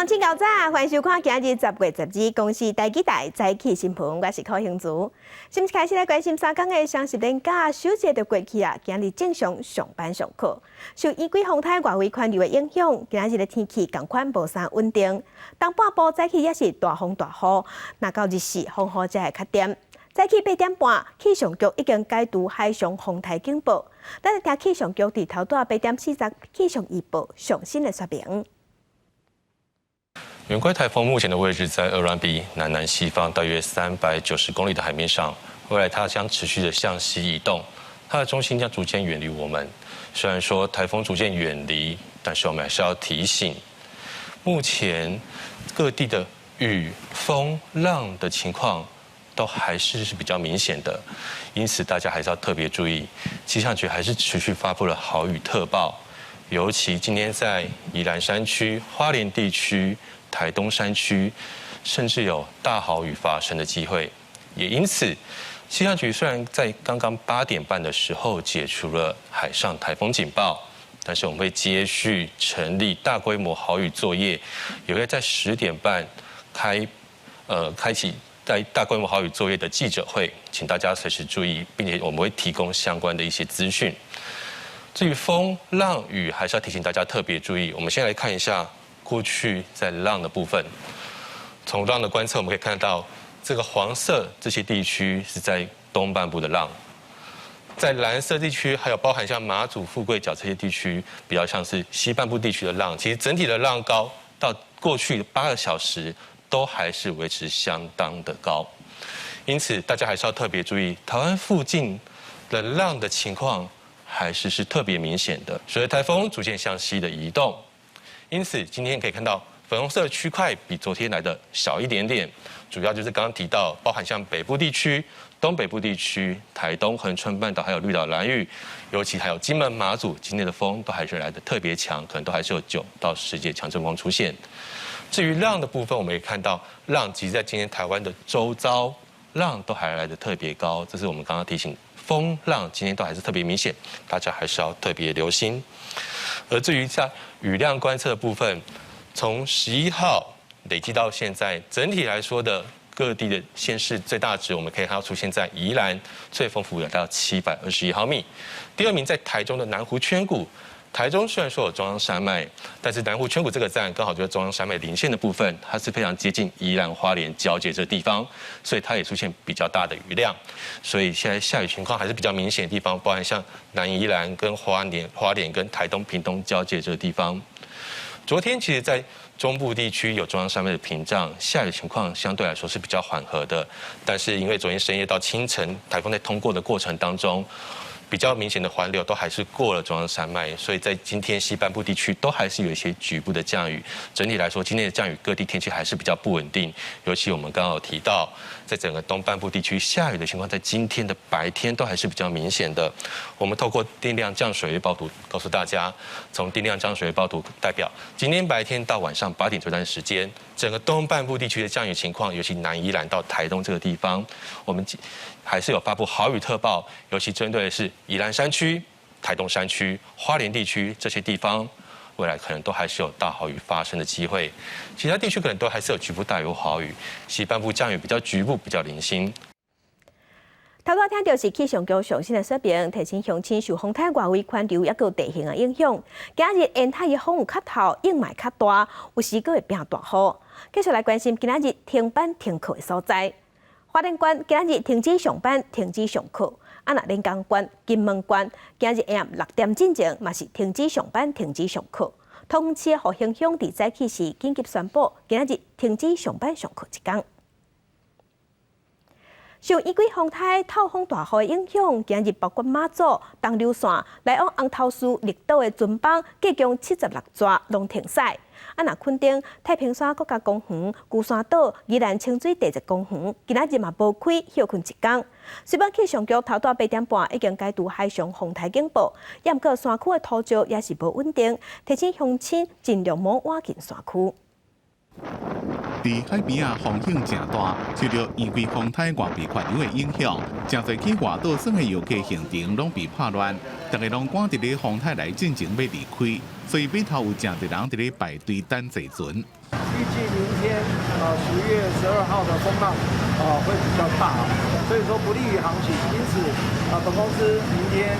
親𠢕早，歡迎收看今日10月12公視台語台早起新聞，我是柯興竹。新聞開始來關心三工的雙十連假首節就過去啊，今日正常上班上課。受圓規風颱外圍環流的影響，今日的天氣仝款無啥穩定。東半部早起也是大風大雨，若到日時風雨才會較點。早起8點半，氣象局已經解除海上風颱警報。咱來聽氣象局佇頭拄8點40氣象預報上新的說明。圓規颱風目前的位置在鵝鑾鼻南南西方大約390公里的海面上，未來它將持續的向西移動，它的中心將逐漸遠離我們。雖然說颱風逐漸遠離，但是我們還是要提醒，目前各地的雨、風、浪的情況都還是比較明顯的，因此大家還是要特別注意。氣象局還是持續發布了豪雨特報，尤其今天在宜蘭山區、花蓮地區、台東山區，甚至有大豪雨發生的機會。也因此，氣象局雖然在剛剛8點半的時候解除了海上颱風警報，但是我們會接續成立大規模豪雨作業，也會在10點半開啟在大規模豪雨作業的記者會，請大家隨時注意，並且我們會提供相關的一些資訊。至於風浪雨，還是要提醒大家特別注意。我們先來看一下過去在浪的部分，從浪的觀測我們可以看到，這個黃色這些地區是在東半部的浪，在藍色地區還有包含像馬祖、富貴角這些地區，比較像是西半部地區的浪。其實整體的浪高到過去8個小時都還是維持相當的高，因此大家還是要特別注意台灣附近的浪的情況，還是特別明顯的。隨著颱風逐漸向西的移動，因此今天可以看到粉紅色的區塊比昨天來的小一點點，主要就是剛剛提到，包含像北部地區、東北部地區、台東恆春半島，還有綠島蘭嶼，尤其還有金門馬祖，今天的風都還是來得特別強，可能都還是有9到10節強陣風出現。至於浪的部分，我們可以看到浪其實在今天台灣的周遭，浪都還來得特別高，這是我們剛剛提醒風浪今天都還是特別明顯，大家還是要特別留心。而至於在雨量觀測的部分，從11號累計到現在，整體來說的各地的縣市最大值，我們可以看到出現在宜蘭最豐富的達到721毫米，第二名在台中的南湖圈谷。台中雖然說有中央山脈，但是南湖圈谷這個站剛好就是中央山脈鄰線的部分，它是非常接近宜蘭花蓮交界這個地方，所以它也出現比較大的雨量。所以現在下雨情況還是比較明顯的地方，包含像南宜蘭跟花蓮跟台東、屏東交界這個地方。昨天其實，在中部地區有中央山脈的屏障，下雨情況相對來說是比較緩和的。但是因為昨天深夜到清晨，颱風在通過的過程當中，比較明顯的環流都還是過了中央山脈，所以在今天西半部地區都還是有一些局部的降雨。整體來說，今天的降雨各地天氣還是比較不穩定。尤其我們剛剛有提到，在整個東半部地區下雨的情況，在今天的白天都還是比較明顯的。我們透過定量降水預報圖告訴大家，從定量降水預報圖代表今天白天到晚上8點這段時間，整個東半部地區的降雨情況，尤其南宜蘭到台東這個地方，我們還是有發布豪雨特報，尤其針對的是宜蘭山區、台東山區、花蓮地區這些地方，未來可能都還是有大豪雨發生的機會。其他地區可能都還是有局部大雨豪雨，西半部降雨比較局部、比較零星。頭拄聽著是氣象局上新的說明，提醒鄉親受風颱外圍環流抑閣地形的影響，今日沿海的風有較透，湧嘛較大，有時閣會變大雨。繼續來關心今仔日停班停課的所在。花蓮縣今仔日停止上班、停止上課。啊，若連江縣、金門縣今日下暗6點進前嘛是停止上班、停止上課。桃園市復興鄉佇早起時緊急宣布，今仔日停止上班上課一工。受圓規風颱透風大雨的影響，今日包括馬祖、東琉線來往紅頭嶼綠島的船班，計共76逝攏停駛。啊，若墾丁太平山國家公園、龜山島、宜蘭清水地質公園，今仔日嘛無開，歇睏一工。雖然氣象局頭拄8點半已經解除海上風颱警報，毋過山區的土石也是無穩定，提醒鄉親盡量莫倚近山區。佇海邊仔風向誠大，受著圓規風颱外圍環流的影響，誠濟去外島耍的遊客行程攏被拍亂，逐家攏趕佇咧風颱來進前欲離開，所以碼頭有誠濟人佇咧排隊等坐船。預計明天10月12號的風浪會比較大，所以說不利於航行，因此本公司明天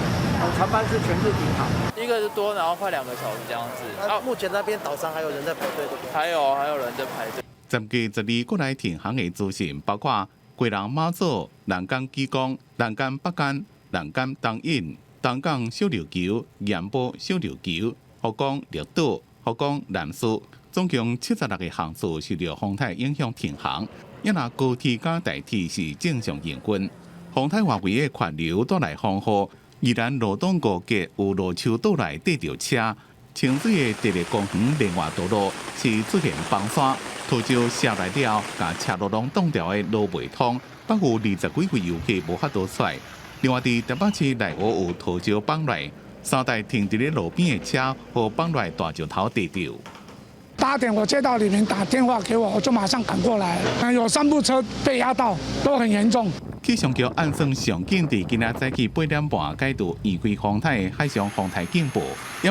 船班是全日停航。一個是多，然後快2個小時這樣子。啊，目前那邊島上還有人在排隊，對不對？還有人在排隊。10月12過來停航的資訊包括基隆馬祖、南港基光、南港北竿、南港東引、東港小琉球、鹽埔小琉球、福岡綠島、福岡南勢，總共76個航次受著風颱影響停航。抑若高鐵佮台鐵是正常營運。風颱外圍的環流帶來風雨，宜蘭羅東五結有路樹倒來綴著車，清水的第一公園連外道路是出現崩山，土石下來了，共車路攏擋掉的路袂通，北有20幾位遊客無法度出來。另外，佇台北市內湖有土石崩來，三台停佇咧路邊的車予崩來大石頭綴著。 8點我接到里面打電話給我，我就馬上趕過來。有三部車被壓到，都很嚴重。氣象局按算上緊佇今仔早起8點半解除圓規風颱海上風颱警報，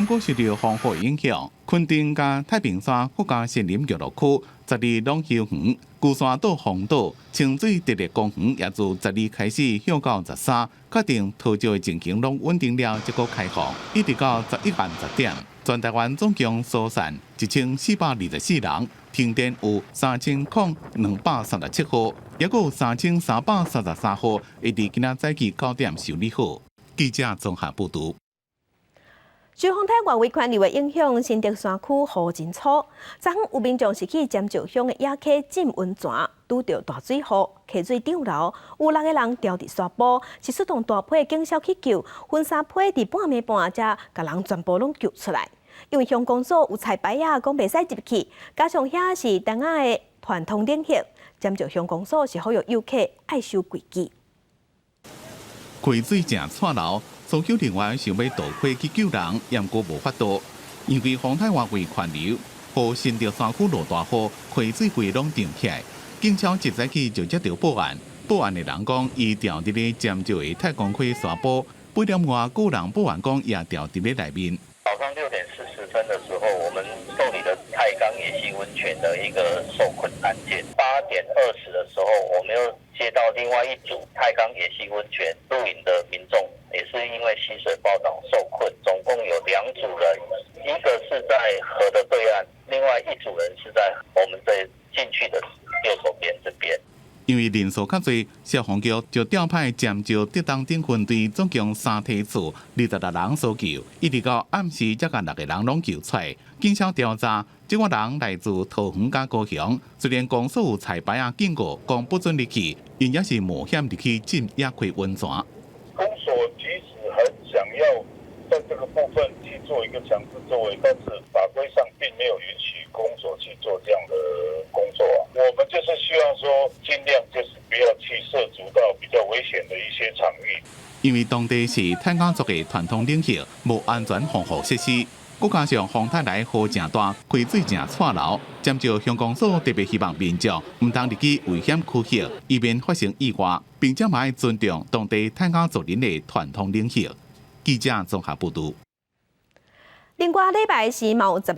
毋過受著風雨影響，墾丁佮太平山國家森林遊樂區十二攏休園，龜山島封島，清水特別公園也自十二開始歇到13，確定土石的情形攏穩定了，才閣開放，一直到11暗10點。全台灣總共疏散1424人，停電有300237戶，抑閣有3333戶會佇今仔早起9點修理好。記者綜合報導。受風颱外圍環流的影響，新竹山區雨真粗。昨昏有民眾是去尖石鄉的野溪浸溫泉，拄著大水雨，溪水漲流，有六個人牢佇沙埔，是出動大批警消去救，分三批佇半暝半才共人全部攏救出來。因為鄉公所有彩牌仔，講袂使入去，加上遐是東亞的傳統領域，尖石鄉公所是呼籲遊客愛守規矩。溪水誠掣流，搜救人員想欲渡溪去救人，毋過無法度，因為風颱外圍環流，予新竹山區落大雨，溪水規攏漲起來。警消一早起就接著報案，報案的人講，伊牢佇咧尖石的太公溪沙埔，8點外閣有人報案講，也牢佇咧內面。早上6點40分的時候，我們受理了太岡野溪溫泉的一個受困案件。8點20的時候，我們又接到另外一組太岡野溪溫泉露營的民眾，也是因為溪水暴漲受困。總共有兩組人，一個是在河的對岸，另外一組人是在我們這進去的右手邊這邊。因為人數較濟，消防局就調派尖石竹東鎮分隊，總共三梯次26人搜救，一直到暗時才共六個人攏救出來。警消調查，這寡人來自桃園佮高雄，雖然公所有彩牌仔警告，講不准入去，𪜶也是冒險入去浸野溪溫泉。公所即使很想要在這個部分去做一個強制作為，但是法規上並沒有允許公所去做這樣的工作啊。我們就是希望說，盡量就是不要去涉足到比較危險的一些場域。因為當地是泰雅族的傳統領域，無安全防護設施，閣加上風颱來雨誠大，溪水誠掣流，尖石鄉公所特別希望民眾毋通入去危險區域，以免發生意外，並且嘛愛尊重當地泰雅族人的傳統領域。記者綜合報導。另外禮拜時嘛有16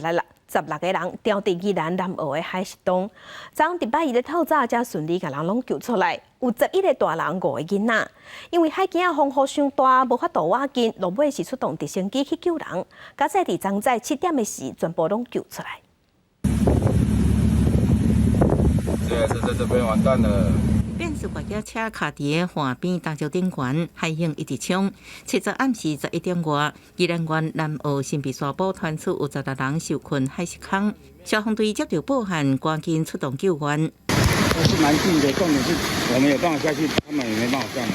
個人牢佇宜蘭南澳的海蝕洞，昨昏禮拜一的透早才順利共人攏救出來，有11個大人，五個囡仔。因為海墘仔風雨傷大，無法度倚近，落尾是出動直升機去救人。佳哉佇昨早7點的時，全部攏救出來。這次在這邊完蛋了。變速越野車卡佇岸邊礁石頂懸，海湧一直衝。7日暗時11點外，宜蘭縣南澳神秘沙埔傳出有16人受困海蝕坑，消防隊接著報案，趕緊出動救援。都是蠻近的，重點是我們有辦法下去，他們也沒辦法上來。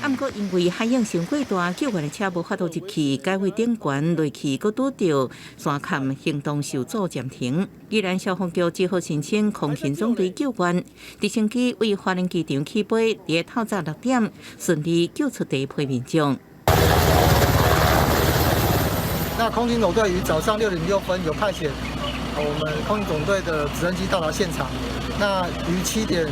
啊，毋過因為海湧傷過大，救援的車無法度入去，改位頂懸落去，閣拄著山崁，行動受阻暫停。宜蘭消防局只好申請空勤總隊救援，直升機為花蓮機場起飛，佇透早6點順利救出第一批民眾。那空勤總隊於早上6點6分有派遣我們空勤總隊的直升機到達現場，那於7點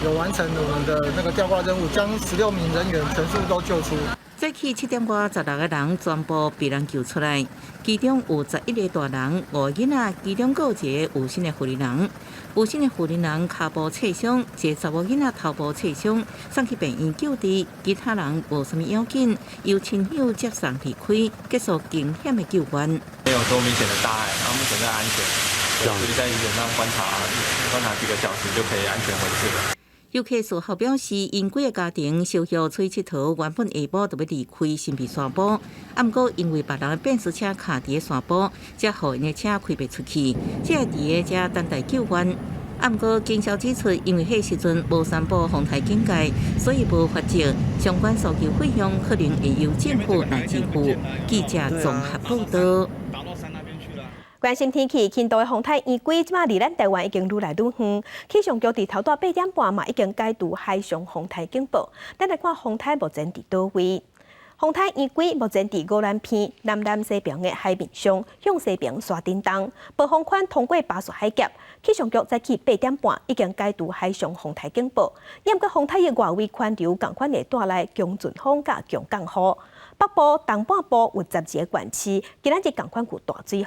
有完成我們的那個吊掛任務，將16名人員全數都救出。早起7點外，16個人全部被人救出來，其中有11個大人、五個囡仔，其中閣有一個有身的婦人。有身的婦人跤部挫傷，一个查某囡仔頭部挫傷，送去病院救治，其他人無啥物要緊，由親友接送離開，結束驚險的救援。沒有多明顯的大礙，然後目前在安全，所以在醫院上觀察觀察幾個小時就可以安全回去了。遊客事後表示，𪜶幾个家庭小歇吹𨑨迌，原本下晡就欲離開神秘山坡，毋過因為別人的變速車卡佇咧山坡，才予𪜶的車開袂出去，才會佇咧遮等待救援。毋過警消指出，因為彼時陣無宣布風颱警戒，所以無罰則，相關搜救費用可能會由政府來支付。記者綜合報道。關心天氣，輕度的風颱圓規，這馬離咱台灣已經愈來愈遠。氣象局佇頭拄8點半嘛已經解除海上風颱警報。咱來看風颱目前佇佗位？風颱圓規目前佇宜蘭鼻南南西爿的海面上，向西爿沙頂東，暴風圈通過巴士海峽。氣象局早起八點半已經解除海上風颱警報。毋過風颱的外圍環流仝款會帶來強陣風佮強降雨。北部、東半部有12个縣市，今仔日仝款有大水雨。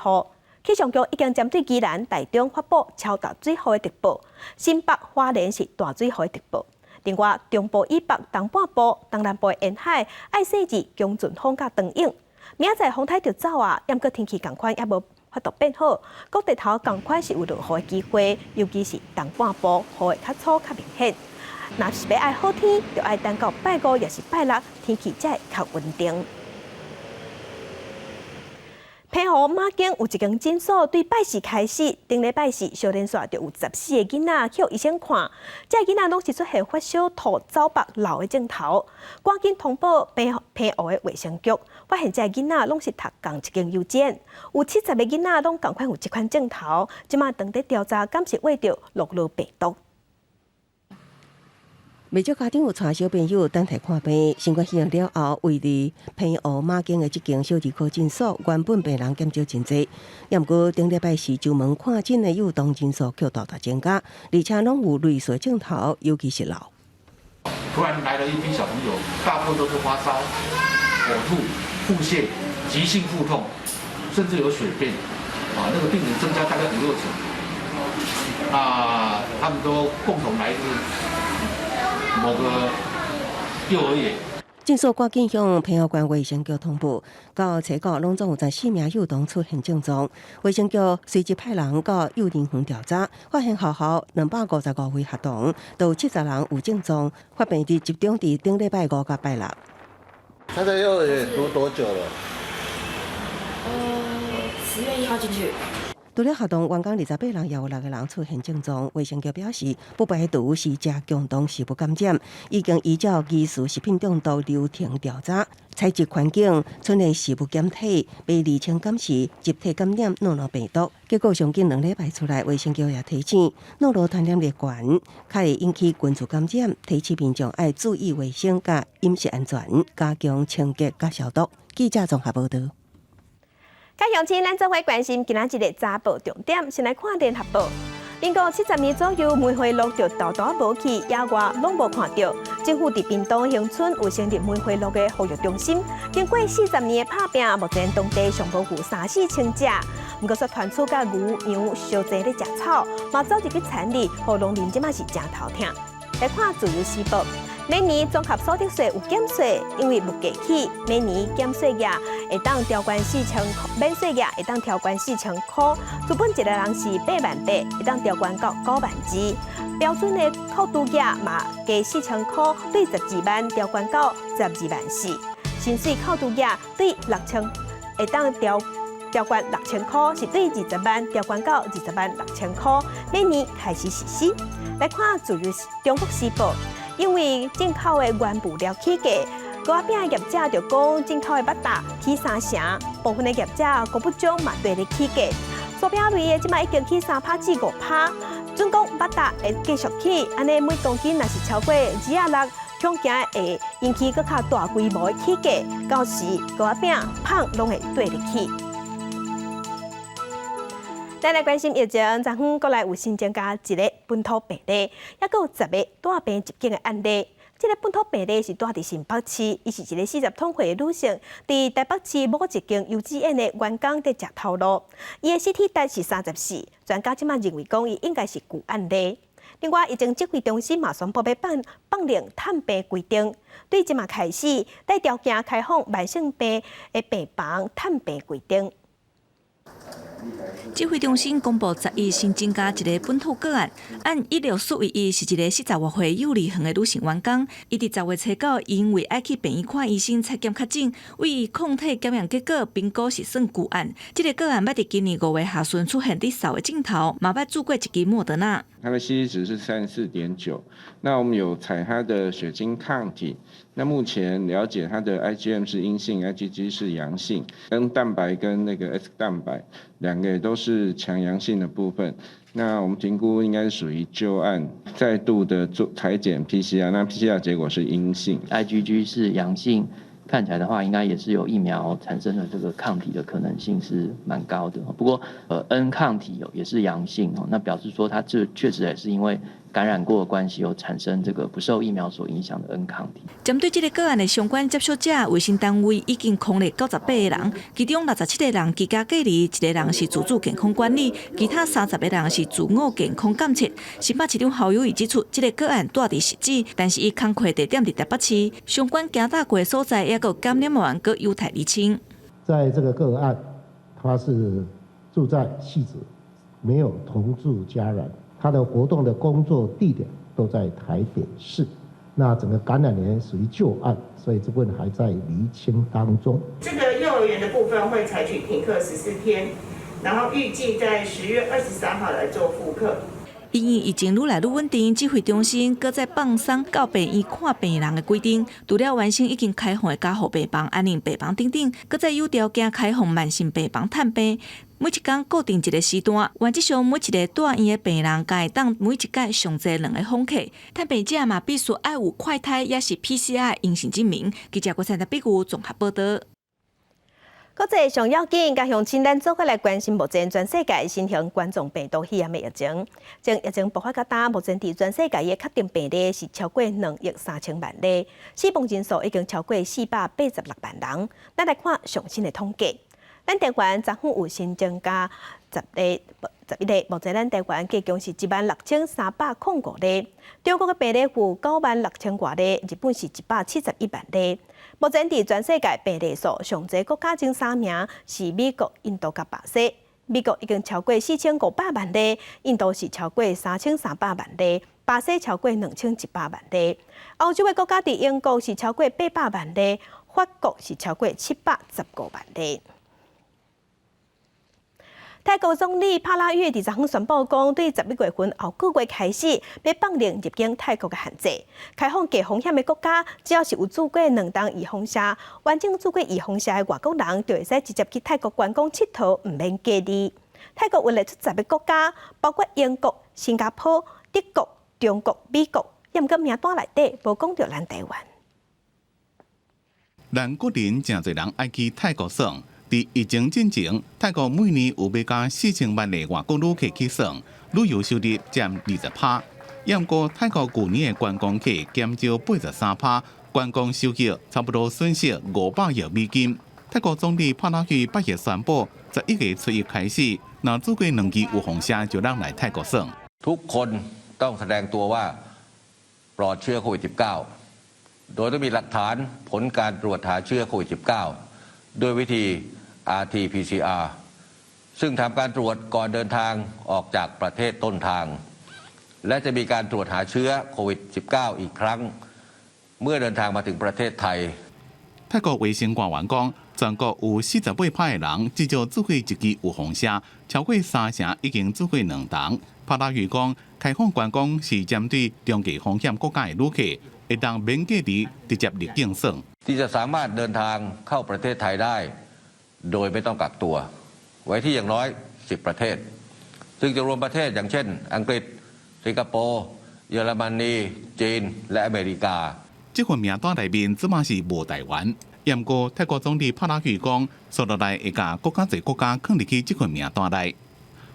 氣象局已經針對宜蘭、台中發布超大水雨的特報，新北、花蓮是大水雨的特報。另外，中部以北、東半部、東南部沿海愛細緻強陣風佮長湧。明仔載風颱就走啊，毋過天氣仝款猶無法度變好，各地頭仝款是有落雨的機會，尤其是東半部雨會較粗較明顯。若是欲愛好天，就愛等到拜五抑是拜六，天氣才會較穩定。澎湖馬間有一間診所，對拜四開始，頂禮拜四小連續就有14個囡仔去予醫生看，這个囡仔攏是出現發燒、吐、走腹、老的症頭，趕緊通報澎湖的衛生局，發現這个囡仔攏是讀仝一間幼稚園，有70個囡仔攏仝款有這款症頭，這馬當咧調查，敢是秽著諾羅病毒。袂少家長有帶小朋友等待看病，新冠肺炎了後，位佇澎湖馬間的這間小兒科診所，原本病人減少真濟，猶毋過頂禮拜四上門看診的幼童人數卻大大增加，而且攏有類似症頭，尤其是老。突然來了一批小朋友，大部分都是發燒、嘔吐、腹瀉、急性腹痛，甚至有血便，啊，那個病人增加大概五六成，啊，他們都共同來自某個幼兒園。診所趕緊向澎湖縣衛生局通報，到初五攏總有14名幼童出現症狀，衛生局隨即派人到幼兒園調查，發現學校255位學童，都有70人有症狀，發病佇集中佇頂禮拜五佮拜六。他在幼兒園讀多久了？10月1號進去。除了學童，員工28人，也有六個人出現症狀。衛生局表示，不排除是食共同食物感染，已經依照疑似食品中毒流程調查，採集環境、村內食物檢體，欲釐清敢是集體感染諾羅病毒。結果上緊2禮拜出來，衛生局也提醒，諾羅傳染力懸，較會引起群聚感染，提醒民眾愛注意衛生佮飲食安全，加強清潔佮消毒。記者綜合報導。各位鄉親，咱做伙關心今仔日的早報重點，先來看聯合報。民國70年左右，梅花鹿就沓沓無去，野外攏無看著。政府佇屏東恆春有成立梅花鹿的復育中心，經過40年的拍拚，目前當地上無有三四千隻。毋過煞傳出佮牛羊相濟咧食草，嘛走入去田裡，予農民這馬是誠頭疼。來看自由時報。每年綜合所得稅有減稅，因為物價起，每年減稅額會當調懸4000，免稅額會當調懸4000箍。資本一個人是8萬8，會當調懸到9萬2。標準的扣除額嘛加4000箍，對12萬調懸到12萬4。薪水扣除額對6000會當調懸6000箍，是對20萬調懸到20萬6000箍。明年開始實施。來看自由中國時報。因為進口的原物料起價，糕仔餅業者就講進口的肉脣起三成，部分的業者穀物漿嘛綴咧起價，酥餅類的這馬已經起3趴至5趴，準講肉脣會繼續起，按呢每公斤若是超過2.6，恐驚會引起閣較大規模的起價，到時糕仔餅、麭攏會綴咧起。咱來關心疫情，昨昏國內有新增加一个本土病例，抑閣有10个帶病入境的案例。這个本土病例是住佇新北市，伊是一个40通歲的女性，佇台北市某一間幼稚園的員工佇食頭路，伊的 CT 值是34，專家這馬認為講伊應該是舊案例。另外，疫情指揮中心嘛宣布欲放放寬探病規定，對這馬開始帶條件開放慢性病的病房探病規定。指揮中心公布11新增加一个本土個案，案16411是一个40外歲幼兒園的女性員工，伊佇10月初9因為愛去病院看醫生採檢確診，為伊抗體檢驗結果評估是算舊案。這个個案捌佇今年5月下旬出現佇掃的鏡頭，嘛捌注過一支莫德納。他的 CT 值是34.9，那我們有採他的血清抗體，那目前了解他的 IgM 是陰性，IgG 是陽性，N 蛋白跟那個 S 蛋白兩個也都是強陽性的部分。那我們評估應該是屬於舊案，再度的做採檢 PCR，那 PCR 結果是陰性，IgG 是陽性，看起來的話應該也是有疫苗產生的這個抗體的可能性是蠻高的。不過，N 抗體有也是陽性哦，那表示說它這確實也是因為感染過的關係，有產生這個不受疫苗所影響的 N 抗體。針對這个個案的相關接觸者，衛生單位已經匡列98個人，其中67個人居家隔離，一個人是自主健康管理，其他30個人是自我健康監測。新北市長侯友宜指出，這个個案住佇汐止，但是伊工課地點佇台北市，相關行踏過所在，抑閣有感染源，閣有待釐清。在這個個案，他是住在汐止，沒有同住家人。他的活動的工作地點都在台北市，那整個感染源屬於舊案，所以這部分還在釐清當中。這個幼兒園的部分會採取停課14天，然後預計在10月23號來做復課。因應疫情愈來愈穩定，指揮中心閣再放鬆到病院看病人的規定，除了完成已經開放的加護病房、安寧病房等等，閣再有條件開放慢性病房探病。每一工固定一个時段，原則上每一个住院的病人，共會當每一屆上濟兩个訪客。探病者嘛必須愛有快篩，抑是 PCR 陰性證明。記者郭燦達比如綜合報導。國際上要緊，佮鄉親咱做伙來關心目前全世界新型冠狀病毒肺炎的疫情。從疫情爆發到今，目前佇全世界的確診病例是超過2億3千萬例，死亡人數已經超過486萬人。咱來看上新的統計，咱台灣昨昏有新增加10個、11例，目前咱台灣計共是16,305例。中國的病例有9萬6千外例，日本是171萬例。目前佇全世界病例數上濟國家前三名是美國、印度佮巴西。美國已經超過4500萬例，印度是超過3300萬例，巴西超過2100萬例。歐洲的國家佇英國是超過800萬例，法國是超過715萬例。泰國總理帕拉育佇昨昏宣布講，對11月份後個月開始，欲放寬入境泰國的限制，開放低風險的國家，只要是有注過兩針預防射，完整注過預防射的外國人，就會使直接去泰國觀光𨑨迌，毋免隔離。泰國位列出十个國家，包括英國、新加坡、德國、中國、美國，抑毋過名單內底無講著咱台灣。咱國人誠濟人愛去泰國耍。佇疫情進前，泰國每年有欲加4000萬个外國旅客去耍，旅遊收入佔20%。毋過泰國舊年的觀光客減少83%，觀光收入差不多損失500億美金。泰國總理帕拉育8日宣布，11月初1開始，若注過兩劑預防射，就通來泰國耍。 ทุกคนต้องแสดงตัวว่าปลอดเชื้อโควิด -19 โดยต้องมีหลักฐานผลการตรวจหาเชื้อโควิด -19 ด้วยวิธี RT-PCR ซึ่งทำการตรวจก่อนเดินทางออกจากประเทศต้นทาง และจะมีการตรวจหาเชื้อโควิด -19 อีกครั้ง เมื่อเดินทางมาถึงประเทศไทย 泰國衛生官員講，全國有48%的人至少注過一支預防射，超過三成已經注過兩針。帕拉育講，開放觀光是針對中低風險國家的旅客，會當免隔離直接入境耍。 ที่จะสามารถเดินทางเข้าประเทศไทยได้โดยไม่ต้องกักตัว ไว้ที่อย่างน้อย 10 ประเทศ ซึ่งจะรวมประเทศอย่างเช่น อังกฤษ สิงคโปร์ เยอรมนี จีน และอเมริกา 這份名單內面這馬是無台灣，毋過泰國總理帕拉育講，紲落來會共閣較濟國家放入去這份名單內。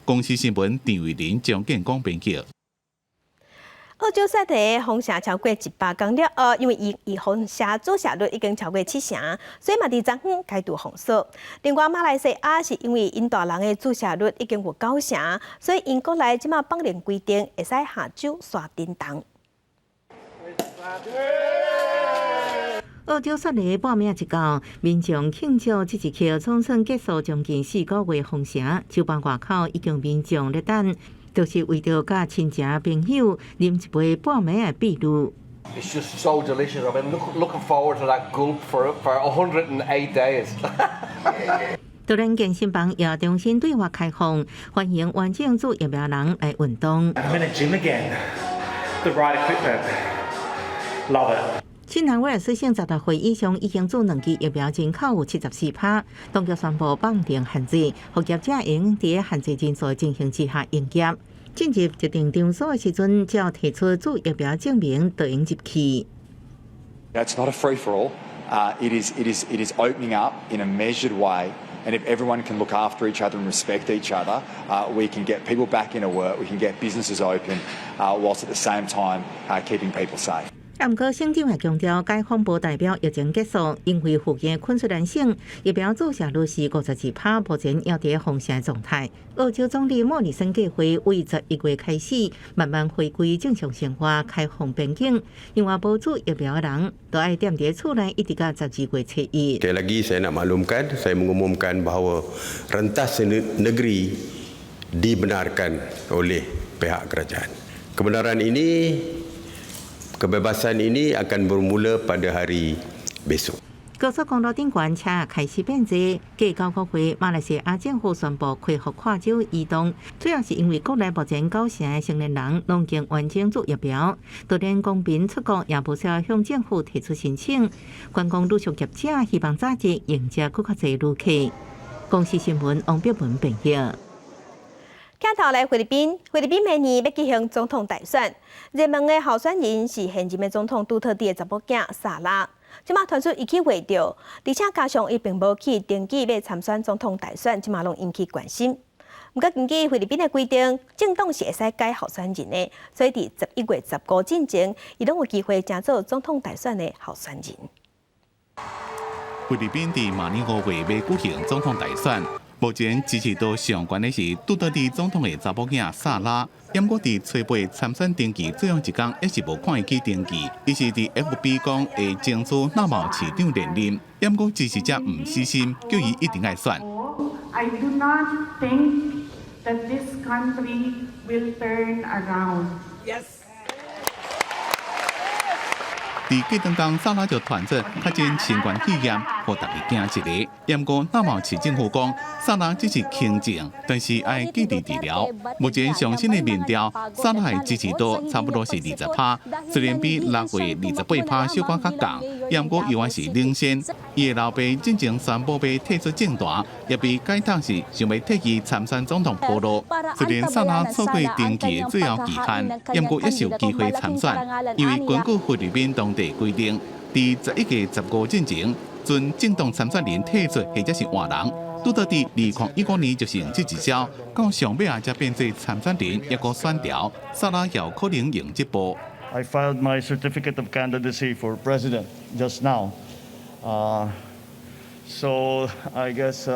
公視新聞陳慧琳、張建光編輯。澳洲雪梨封城超過100工了後，因為伊伊封城注射率已經超過七成，所以嘛佇昨昏解除封鎖。另外，馬來西亞是因為𪜶大人的注射率已經有九成，所以𪜶國內這馬放寬規定，會使下晝煞叮當。澳洲雪梨半暝一到，民眾慶祝這一刻總算結束將近4個月封城，酒吧外口已經民眾咧等。就是為著佮親情朋友啉一杯半暝的秘魯。 It's just so delicious. I've been looking forward to that gulp for 108 days. 當然健身房也重新對外開放，歡迎完整注疫苗人來運動。 I'm in a gym again. The right equipment. Love it. 新南威爾斯省16歲以上已經注兩劑疫苗人口有74%，當局宣布放寬限制，予業者會用佇限制人數的情形之下營業。進入特定場所的時陣，只要提出注疫苗證明，就會入去。 It's not a free for all. It is opening up in a measured way. And if everyone can look after each other and respect each other, we can get people back into work. We can get businesses open, whilst at the same time keeping people safe. 啊，毋過省長也強調，解封無代表疫情結束，因為附近昆士蘭省疫苗注射率是52%，目前猶佇封城狀態。澳洲總理莫里森計劃為11月開始慢慢回歸正常生活，開放邊境。另外，無注疫苗的人都愛踮佇厝內一直到12月初一。 Sekali lagi saya nak maklumkan, saya mengumumkan bahawa rentas negeri dibenarkan oleh pihak kerajaan. Kebenaran ini, kebebasan ini akan bermula pada hari besok. 高速公路頂懸車開始變濟，過9個月，馬來西亞政府宣布恢復跨州移動，主要是因為國內目前九成的成年人攏已經完成注疫苗，就連公民出國也無需要向政府提出申請。觀光旅遊業者希望早日迎接閣較濟旅客。公視新聞王碧文編譯。鏡頭來菲律賓，菲律賓明年欲舉行總統大選，熱門的候選人是現任的總統杜特蒂的查某囝薩拉。這馬傳出伊去畫著，而且加上伊並無去登記欲參選總統大選，這馬攏引起關心。毋過根據菲律賓的規定，政黨是會使改候選人的，所以佇11月15進前，伊攏有機會成做總統大選的候選人。菲律賓佇明年5月欲舉行總統大選。目前支持度上懸的是杜特蒂總統的查某囝薩拉，毋過佇初八參選登記最後一工，猶是無看伊去登記，伊是佇 FB 講會爭取那茂市長連任，毋過支持者毋死心，叫伊一定愛選。 I do not think that this country will turn around. Yes. 佇過當工，薩拉就傳出確診新冠肺炎，予大家驚一下。毋過那茂市政府講，薩拉只是輕症，但是愛繼續治療。目前上新的民調，薩拉的支持度差不多是20%，雖然比6月28%小可較降，毋過猶原是領先。伊的老爸進前宣布欲退出政壇，也被解讀是想欲替伊參選總統鋪路。雖然薩拉錯過登記的最後期限，毋過猶是有機會參選，因為根據菲律賓當地規定，佇11月15進前，準政黨參選人退出或者是換人。杜特蒂2015年就是用這一招，到上尾仔才變做參選人，抑閣選調，薩拉也有可能用這步。 I filed my certificate of candidacy for president just now. So I guess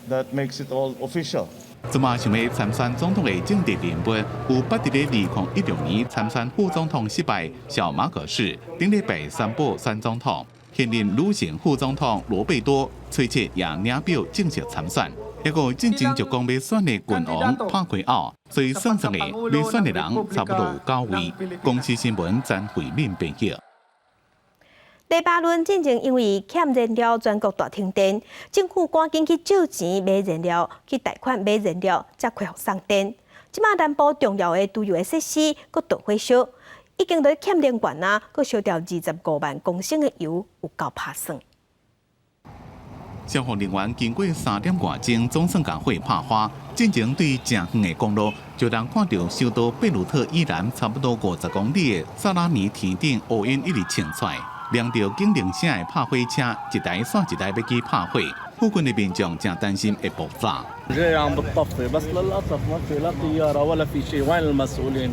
that makes it all official. 這馬想欲參選總統的政治人物，有捌佇咧2016年參選副總統失敗小馬可仕，頂禮拜宣布選總統。現任女性副總統羅貝多，初七也領表正式參選。抑閣進前就講欲選的郡王帕奎奧，所以算算的欲選的人差不多有九位。公視新聞詹慧敏編譯。黎巴嫩進前因為欠燃料，全國大停電，政府趕緊去借錢買燃料，去貸款買燃料，才恢復送電。這馬南部重要的石油的設施閣著火燒，已經咧欠能源啊，閣燒掉25萬公升的油，有夠拍算。消防人員經過3點外鐘，總算共火拍花。進前對誠遠的公路，就通看著首都貝魯特以南差不多50公里的薩拉尼天頂烏煙一直衝出來。連著警鈴聲的拍火車，一台煞一台欲去拍火，附近的民眾誠擔心會爆炸。 جاي عم بتطفي بس للاسف ما في لا طياره ولا في شيء. وين المسؤولين؟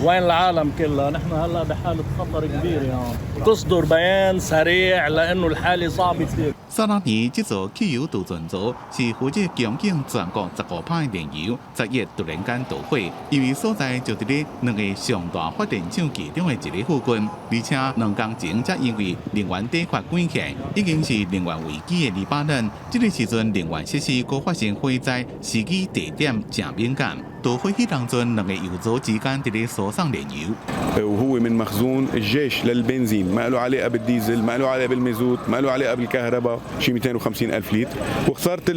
وين العالم كلها؟ نحن هلا بحاله خطر كبير يعني تصدر بيان سريع لانه الحاله صعبه كثير. 沙拉尼這座汽油貯存槽是負責供應全國15趴的燃油，11突然間導火，因為所在就佇咧兩个上大發電廠其中的一个附近，而且2工前才因為能源短缺關起，已經是能源危機的黎巴嫩，這个時陣能源設施閣發生火災，時機地點誠敏感。導火彼當陣，兩个油槽之間佇咧輸送燃油。 وهو من مخزون الجيش للبنزين، ما له علاقه بالديزل، ما له علاقه بالمازوت، ما له علاقه بالكهرباء، شيء 250 الف لتر، وخساره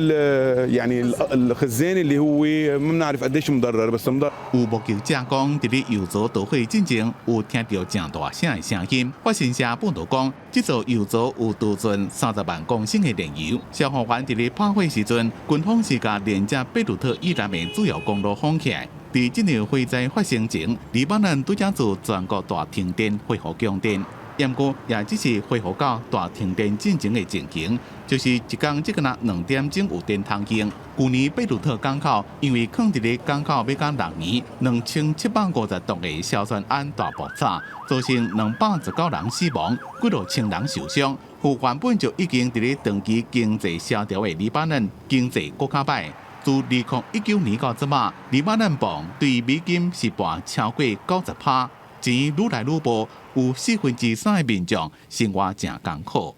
يعني الخزان اللي هو ما بنعرف قديش مضرر، بس مضرر. 有目擊者講，佇咧油槽導火進前，有聽著誠大聲的聲音。法新社報導講，這座油槽有貯存30萬公升的燃油。消防員佇咧拍火時陣，軍方是共連接貝魯特以南的主要公路封起來。佇這場火災發生前，黎巴嫩拄才自全國大停電恢復供電，毋過也只是恢復到大停電進前的情形，就是一工只敢若2點鐘有電通用。舊年貝魯特港口因為囥佇咧港口欲甲6年2750噸的硝酸銨大爆炸，造成219人死亡，幾落千人受傷。予原本就已經佇咧長期經濟蕭條的黎巴嫩經濟閣較歹。自2019年到這馬，黎巴嫩鎊對美金是跌超過90趴，錢愈來愈無，有3/4的民眾生活誠艱苦。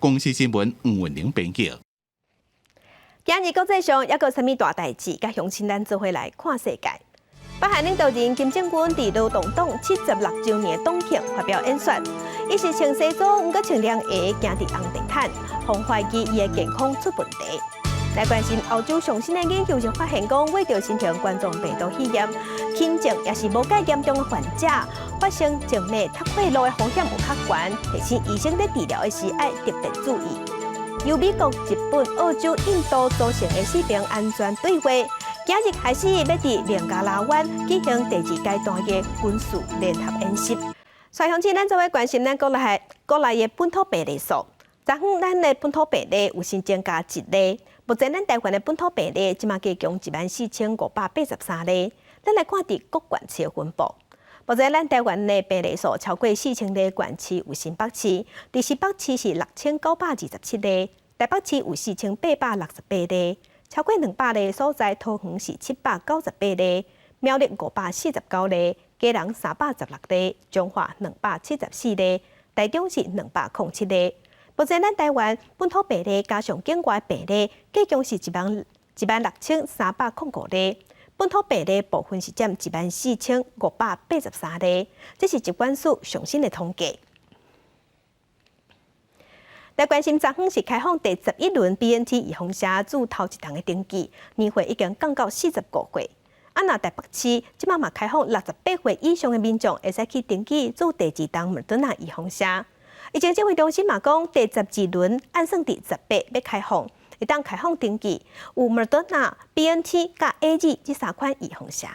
公視新聞黃文玲編輯。今日國際上猶閣有啥物大代誌？佮鄉親咱做伙來看世界。北韓領導人金正恩佇勞動黨76週年黨慶發表演說，伊是穿西裝，毋過穿涼鞋，行佇紅地毯，予人懷疑伊的健康出問題。來關心歐洲上新的研究就發現講，患著新型冠狀病毒肺炎輕症抑是無蓋嚴重的患者，發生靜脈脫血瘻的風險有較懸，提醒醫生佇治療的時愛特別注意。由美國、日本、澳洲、印度組成的四邊安全對話，今日開始欲佇孟加拉灣舉行第二階段的軍事聯合演習。所以鄉親，咱做伙關心咱國內的本土病例數。昨昏咱的本土病例有新增加一例，目前咱台灣的本土病例這馬加強14,583例。咱來看佇各縣市的分布。目前咱台灣的病例數超過4000例，縣市有新北市，佇新北市是6927例，台北市有4868例，超過200例所在，桃園是798例，苗栗549例，基隆316例，彰化274例，台中是207例。目前咱台灣本土病例加上境外病例，加總是16,305例。本土病例部分是佔14,583例，這是疾管署上新的統計。來關心昨昏是開放第11輪 BNT 預防射注頭一筒的登記，年歲已經降到45歲。啊，若台北市這馬嘛開放68歲以上的民眾會使去登記做第二筒莫德納預防射。疫情指揮中心嘛講，第12輪按算佇10八欲開放，會當開放登記有莫德納、BNT佮 AZ 這三款預防射。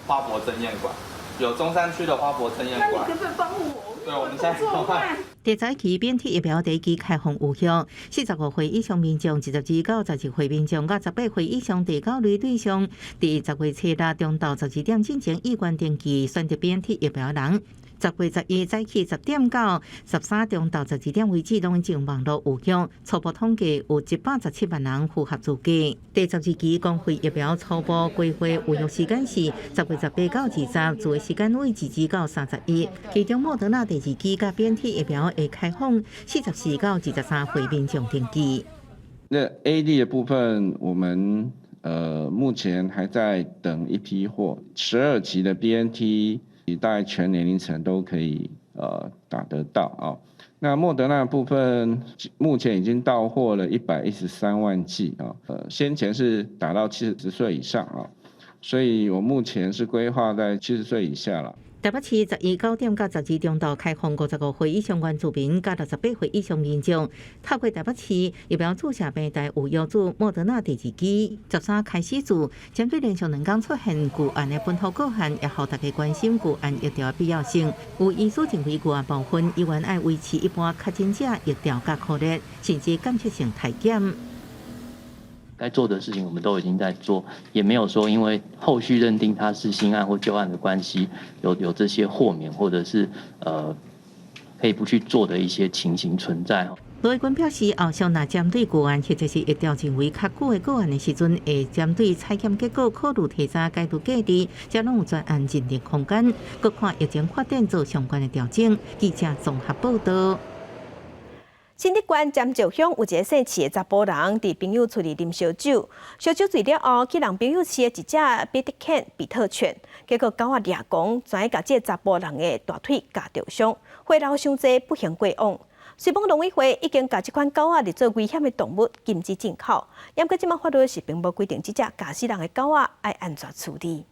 花博爭艷館，有中山區的花博爭艷館。可不可以幫我？對，我們現在第早期 BNT 疫苗第一劑開放有效，45歲以上民眾、22到11歲民眾、佮18歲以上第九類對象，佇10月初六中晝12點進前意願登記選擇 BNT 疫苗人。10月11早起10點到13中晝12點為止，攏經網路預約。初步統計有117萬人符合資格。第12期公費疫苗初步規劃預約時間是10月18到20，注的時間為22到31。其中莫德納第二劑佮 BNT 疫苗會開放44到23歲民眾登記。那 AZ 的部分，我們目前還在等一批貨，12期的 BNT。大概全年齡層都可以打得到啊。那莫德納部分目前已經到貨了113萬劑啊。先前是打到70歲以上啊，所以我目前是規劃在70歲以下了。台北市十一9點到12中晝開放55歲以上原住民佮68歲以上民眾，透過台北市疫苗注射平台有約注莫德納第二劑，13開始注。針對連續兩工出現舊案的本土個案，也予大家關心舊案疫調的必要性。有醫師認為舊案部分依然愛維持一般確診者疫調佮擴熱，甚至監測性篩檢。該做的事情我們都已經在做，也沒有說因為後續認定他是新案或舊案的關係，有這些豁免或者是可以不去做的一些情形存在。羅致光表示，後續若針對個案或者是疫調認為較久的個案的時陣，會針對採檢結果考慮提早解除隔離，這攏有專案認定空間，閣看疫情發展做相關的調整。記者綜合報道。新竹縣尖石鄉有一个姓徐的查埔人，佇朋友厝裡啉燒酒，燒酒醉了後，去人朋友飼的一隻比特犬比特犬，結果狗仔掠狂，跩共這个查埔人的大腿咬著傷，血流傷濟，不幸過往。雖罔農委會已經共這款狗仔列做危險的動物，禁止進口。毋過這馬法律是並無規定，這隻咬死人的狗仔愛按怎處理。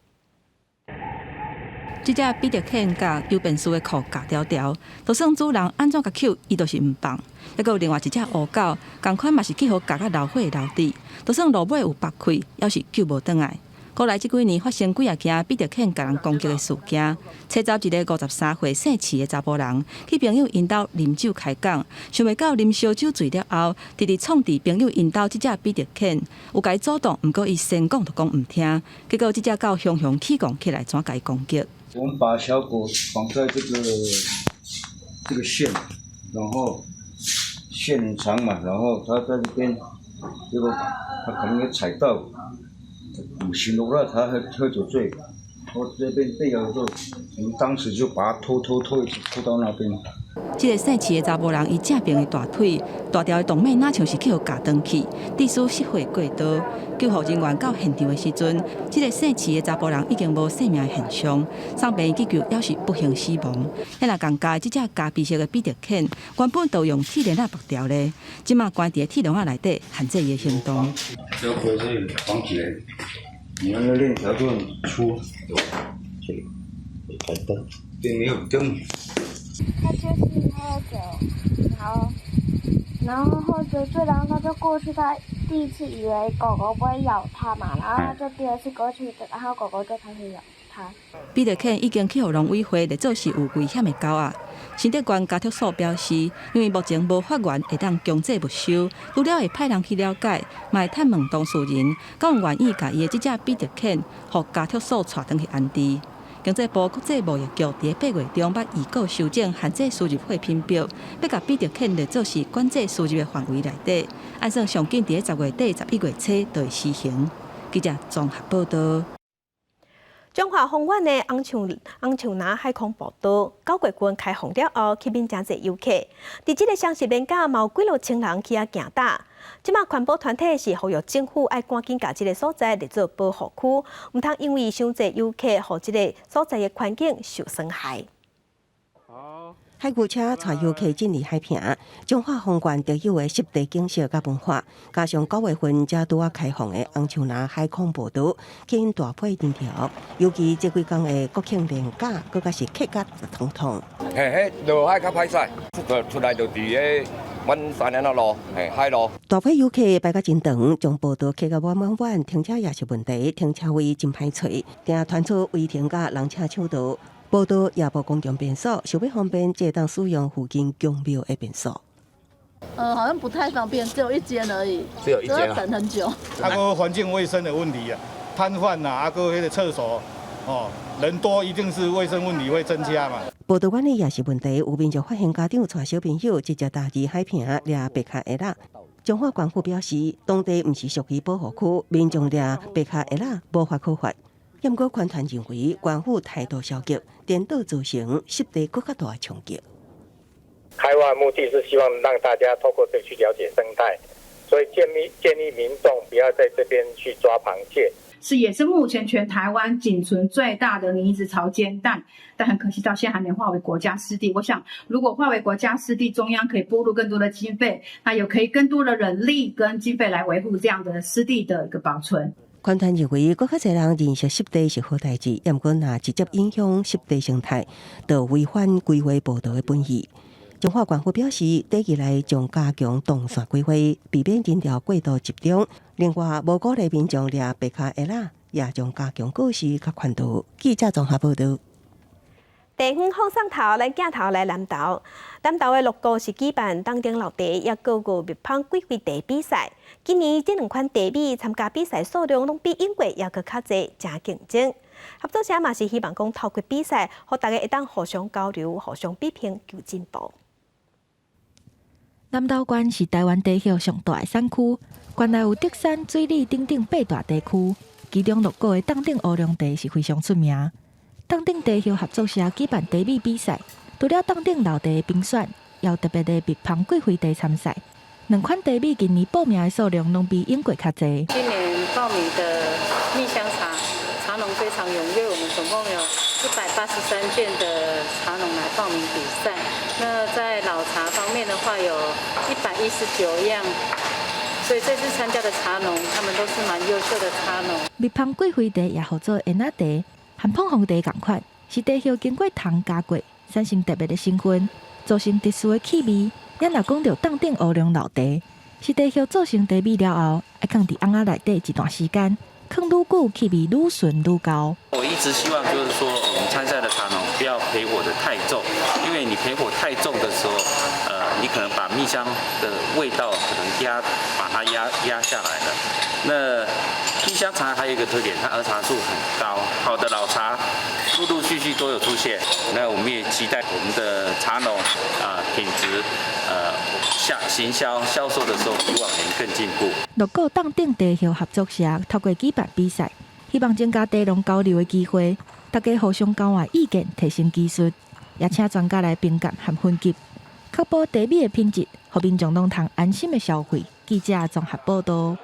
這隻比特犬共郵便所的褲咬牢牢，就算主人按怎共抾，伊都是毋放。猶閣有另外一隻烏狗，仝款嘛是去予咬甲流血流滴，就算鱸尾有縛開，猶是救無轉來。過來這幾年發生幾仔件比特犬共人攻擊的事件，冊查一个53歲姓徐的查埔人，去朋友𪜶兜啉酒開講，想袂到啉燒酒醉了後，直直創佇朋友𪜶兜這隻比特犬，有共伊阻擋，毋過伊先講都講毋聽，結果這隻狗雄雄起戇起來，跩共伊攻擊。我們把小狗綁在這個線，然後線很長嘛，然後它在這邊，結果它可能會踩到，唔行路了，它喝酒醉，我這邊被咬的時候，我們當時就把它拖拖拖，一直拖到那邊。這个姓徐的查埔人，伊正爿的大腿大條的動脈，若像是去予咬斷去，致使失血過多。救護人員到現場的時陣，這个姓徐的查埔人已經無生命的現象，送病院急救，猶是不幸死亡。遐若仝咬這隻咖啡色的比特犬，原本就用鐵鏈仔縛牢咧，這馬關佇鐵籠仔內底，限制伊的行動。這個是綁起來，你那個鏈條就很粗，這個開燈，對，沒有燈。他就是喝酒，然後喝酒醉，然後他就過去，他第一次以為狗狗不會咬他嘛，然後他就第二次過去，然後狗狗就開始咬他。比特犬已經去予農委會列做是有危險的狗仔。新竹縣家畜所表示，因為目前無法源會當強制沒收，除了會派人去了解，嘛會探問當事人，敢有願意共伊的這隻比特犬，予家畜所帶轉去安置。經濟部國際貿易局佇8月中捌預告修正限制輸入貨品表，欲共比特犬列做是管制輸入的範圍內底，按算上緊佇10月底11月初就會施行。記者綜合報道。彰化豐原的紅樹紅樹林海空步道，9月份開放了後，吸引誠濟遊客。佇這个雙十連假，嘛有幾落千人去遐行踏。這馬環保團體是呼籲政府愛趕緊共這个所在列做保護區，毋通因為傷濟遊客，予這个所在的環境受損害。海牛車帶遊客進入海坪，彰化豐原特有的濕地景色佮文化，加上9月份才拄仔開放的紅樹林海空步道，吸引大批人潮。尤其這幾工的國慶連假，閣較是客甲通通。嘿，彼落海較歹勢，出來就佇彼阮山頂仔路，嘿，海路。大批遊客排甲真長，將步道客甲滿滿滿，停車也是問題，停車位真歹揣，定傳出違停佮人車搶道。步道也無公共便所，想欲方便，才會當使用附近宮廟的便所。好像不太方便，只有一間而已，只有一間，要等很久。啊，閣環境衛生的問題啊，攤販啊，啊閣彼个廁所，哦，人多一定是衛生問題會增加嘛。步道管理也是問題，有民眾發現家長帶小朋友直接踏入海坪掠白跤蚵仔。彰化縣府表示，當地毋是屬於保護區，民眾掠白跤蚵仔無法可法。毋過環團認為，縣府態度消極，顛倒造成濕地閣較大的衝擊。開發的目的是希望讓大家透過這去了解生態，所以建議民眾不要在這邊去抓螃蟹。是也是目前全台灣僅存最大的泥質潮間帶，但很可惜到現在還沒劃為國家濕地。我想，如果劃為國家濕地，中央可以撥入更多的經費，那有可以更多的人力跟經費來維護這樣的濕地的一個保存。團團認為，閣較濟人認識濕地是好代誌，毋過若直接影響濕地生態，就違反規劃報導的本意。彰化縣府表示，短期內將加強動線規劃，避免人潮過度集中。另外，無鼓勵民眾掠白跤蚵仔，也將加強告示佮勸導。記者綜合報導。地方放送頭，咱鏡頭來南投。南投的鹿谷是舉辦凍頂老茶，抑閣有蜜芳貴妃茶比賽。今年這兩款茶米參加比賽數量攏比往過猶閣較濟，誠競爭。合作社嘛是希望講透過比賽，予大家會當互相交流、互相比拼，求進步。南投縣是台灣茶葉上大的產區，縣內有竹山、水里等等八大地區，其中鹿谷的凍頂烏龍茶是非常出名。凍頂茶葉合作社舉辦茶米比賽，除了凍頂老茶的評選，也有特別的蜜芳貴妃茶參賽。兩款茶米今年報名的數量攏比往過較濟。今年報名的蜜香茶茶農非常踴躍，我們總共有183件的茶農來報名比賽。那在老茶方面的話，有119樣。所以這次參加的茶農，他們都是蠻優秀的茶農。蜜芳貴妃茶也號做煙仔茶。和碰紅茶仝款，是茶葉經過糖加過，產生特別的成分，造成特殊的氣味。咱若講著凍頂烏龍老茶，是茶葉做成茶米了後，愛囥佇甕仔內底一段時間，囥愈久氣味愈醇愈厚。我一直希望就是說，我們參賽的茶農不要焙火得太重，因為你焙火太重的時候，你可能把蜜香的味道可能壓，把它壓壓下來了。那蜜香茶還有一個特點，它兒茶素很高，好的老茶陸陸續續都有出現。那我們也期待我們的茶農啊品質，下行銷銷售的時候比往年更進步。鹿谷凍頂茶葉合作社透過舉辦比賽，希望增加茶農交流的機會，大家互相交換意見，提升技術，也請專家來評鑑和分級，確保茶米的品質，予民眾攏通安心的消費。記者綜合報導。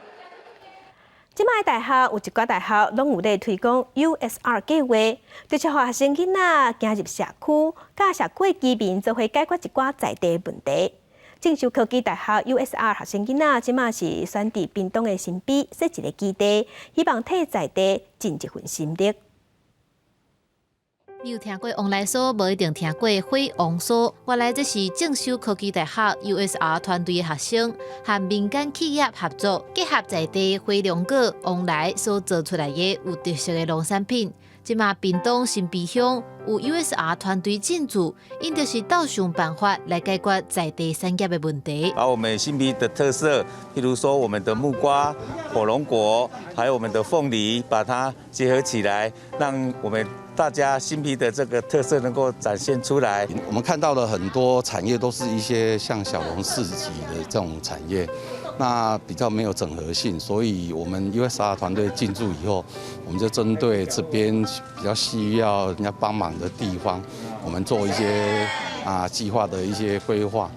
這擺大學有一寡大學攏有咧推廣 USR 計劃，就是予學生囡仔行入社區，佮社區的居民做伙解決一寡在地問題。正修科技大學 USR 學生囡仔這擺是選佇屏東的新埤設一个基地，希望替在地盡一份心力。你有聽過旺來酥，無一定聽過火旺酥。原來這是正修科技大學 USR 團隊的學生和民間企業合作，結合在地火龍果旺來所做出來的有特色的農產品。這馬屏東新埤鄉有 USR 團隊進駐，𪜶就是鬥想辦法來解決在地產業的問題。把我們新埤的特色，譬如說我們的木瓜、火龍果，還有我們的鳳梨，把它結合起來，讓我們大家新埤的這個特色能夠展現出來。我們看到了很多產業都是一些像小農市集的這種產業，那比較沒有整合性，所以我們 USR 團隊進駐以後，我們就針對這邊比較需要人家幫忙的地方，我們做一些計劃的一些規劃。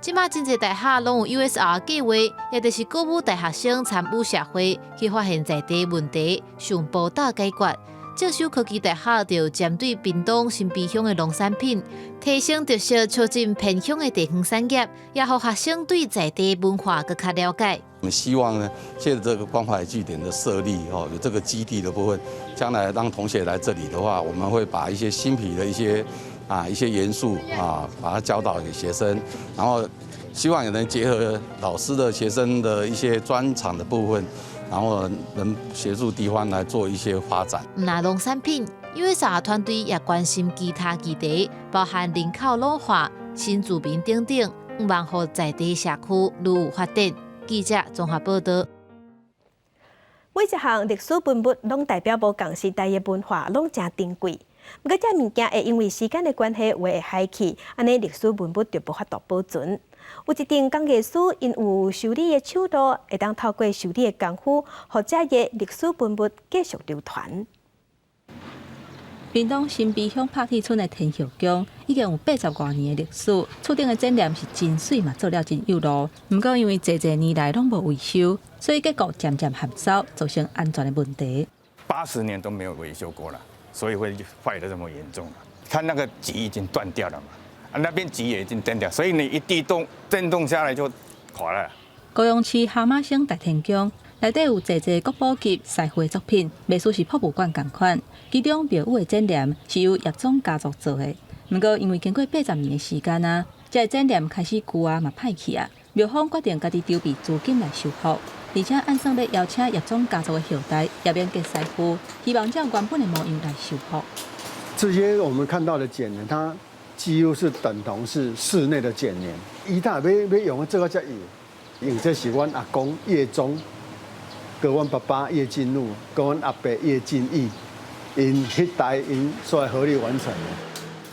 這馬真濟大學攏有 USR 計劃，也就是鼓舞大學生參與社會，去發現在地問題，想步驟解決。正修科技大學就針對屏東新埤鄉的農產品，提升特色，促進偏鄉的地方產業，也予學生對在地文化閣較了解。我們希望呢，借著這個關懷據點的設立，哦，有這個基地的部分，將來當同學來這裡的話，我們會把一些新埤的一些元素啊，把它教導給學生，然後希望也能結合老師的學生的一些專長的部分。然後能協助地方來做一些發展。毋但農產品，USR 團隊也關心其他議題，包含人口老化、新住民等等，望予在地社區愈有發展。記者綜合報導。每一項歷史文物攏代表無仝時代的文化，攏誠珍貴。毋過，這物件會因為時間的關係，有會害去，按呢歷史文物就無法度保存。有一陣工藝師，𪜶有修理的手路，會當透過修理的功夫，予這个歷史文物繼續流傳。屏東新埤鄉拍鐵村的天后宮已經有80外年的歷史，厝頂的剪簾是真媠嘛，做了真幼路。毋過因為濟濟年來攏無維修，所以結構漸漸含燒，造成安全的問題。 80年都沒有維修過了，所以會壞得這麼嚴重。它那個脊已經斷掉了嘛，啊那邊脊也已經斷掉，所以你一地動震動下來就垮了。高雄市哈瑪星大天宮內底有濟濟國寶級師傅的作品，袂輸是博物館仝款。其中廟宇的剪簾是由葉總家族做的，毋過因為經過80年的時間啊，這个剪簾開始舊啊，嘛歹去啊。廟方決定家己籌備資金來修復，而且按算欲邀請葉總家族的後代葉明傑師傅，希望照原本的模樣來修復。這些我們看到的剪簾，它幾乎是等同是室內的剪簾。伊他欲用這個才有，因為這是阮阿公葉忠，佮阮爸爸葉進祿，佮阮阿伯葉進義，𪜶彼代𪜶所來合力完成的。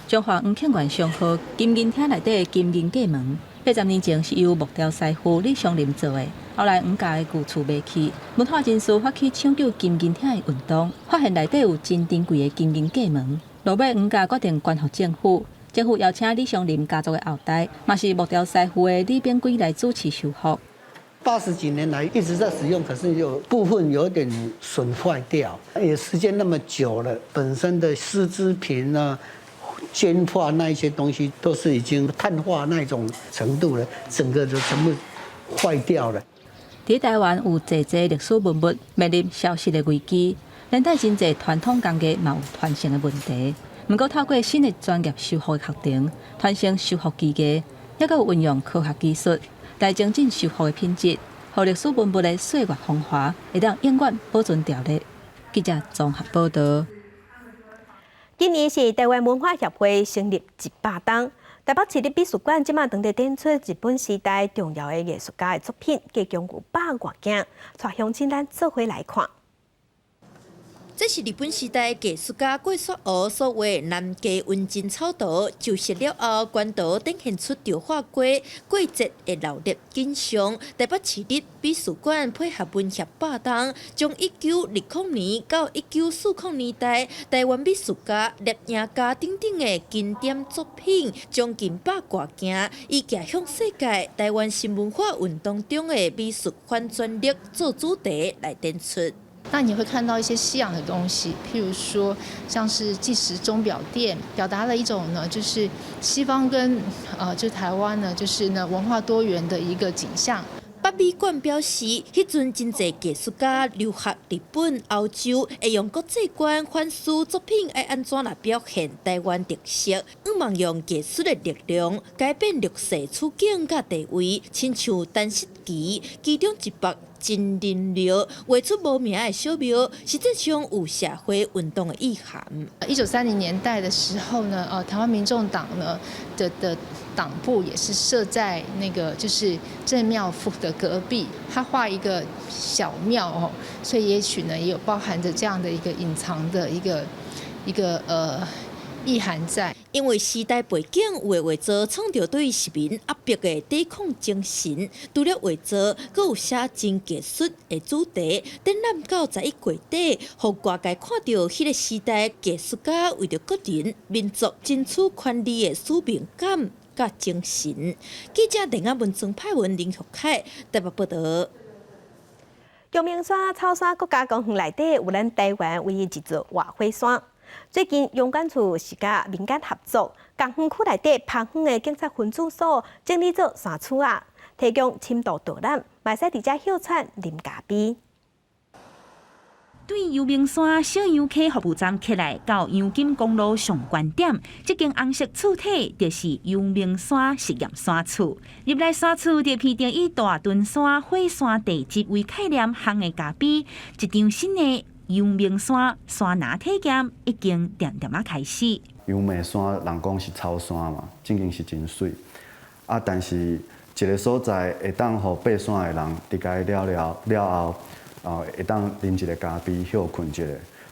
彰化黃慶元商號金銀廳內底的金銀過門，80年前是由木雕師傅李松林做的。後來黃家的舊厝賣去，文化人士發起搶救金銀廳的運動，發現內底有真珍貴的金銀過門。落尾黃家決定捐予政府，政府邀請李松林家族的後代，嘛是木雕師傅的李炳圭來主持修復。 80幾年來一直在使用，可是有部分有點損壞掉，也時間那麼久了，本身的絲織品啊、绢畫那一些東西都是已經碳化那種程度了，整個就全部壞掉了。佇台灣有濟濟歷史文物面臨消失的危機，連帶真濟傳統工藝嘛有傳承的問題。毋過透過新的專業修復的課程，傳承修復技藝，抑閣有運用科學技術來精進修復的品質，予歷史文物的歲月風華會當永遠保存牢咧。記者綜合報導。今年是台灣文化協會成立100冬，台北市立美術館這馬當地展出日本時代重要的藝術家的作品，計共有百外件，帶鄉親咱做伙來看。這是日本時代藝術家郭雪湖所畫南瓜溫情草圖，就色了後，關圖展現出著化街過節的鬧熱景象。台北市立美術館配合文協百冬，將1920年到1940年代台灣美術家、攝影家等等的經典作品，將近百外件，以邁向世界台灣新文化運動中的美術反轉力做主題來展出。那你會看到一些西洋的東西，譬如說像是計時鐘錶店，表達了一種呢，就是西方跟就台灣呢，就是呢文化多元的一個景象。北美館表示，彼陣真濟藝術家留學日本、歐洲，會用國際觀反思作品愛按怎來表現台灣特色，向望用藝術的力量改變弱勢處境佮地位，親像陳式奇其中一幅真人廟畫出無名的小廟，實際上有社會運動的意涵。 1930年代的時候呢，台灣民眾黨呢的黨部也是設在那個就是鄭廟府的隔壁，他畫一個小廟哦，所以也許呢也有包含着這樣的一個隱藏的一個意涵在。因為時代背景，有的畫作創著對殖民壓迫的抵抗精神，除了畫作，閣有寫真藝術的主題，展覽到11月底，予外界看著彼个時代藝術家為著個人、民族爭取權利的使命感佮精神。記者鄧亞文、曾派文、林玉凱台北報導。陽明山草山國家公園內底有咱台灣唯一一座活火山。最近，陽管處是佮民間合作，共園區內底芳園的警察分駐所整理做山厝仔，提供深度導覽，嘛會使佇遮歇喘啉咖啡。對陽明山小楊溪服務站起來到楊金公路上懸點，這間紅色厝體就是陽明山實驗山厝。入來山厝就鼻著以大屯山火山地質為概念，烘的咖啡，一場新的陽明山山林體驗已經恬恬仔開始。陽明山人講是草山嘛，正經是真媠。啊，但是一个所在會當予爬山的人佇共了了了後，啊，會當啉一个咖啡，歇睏一下，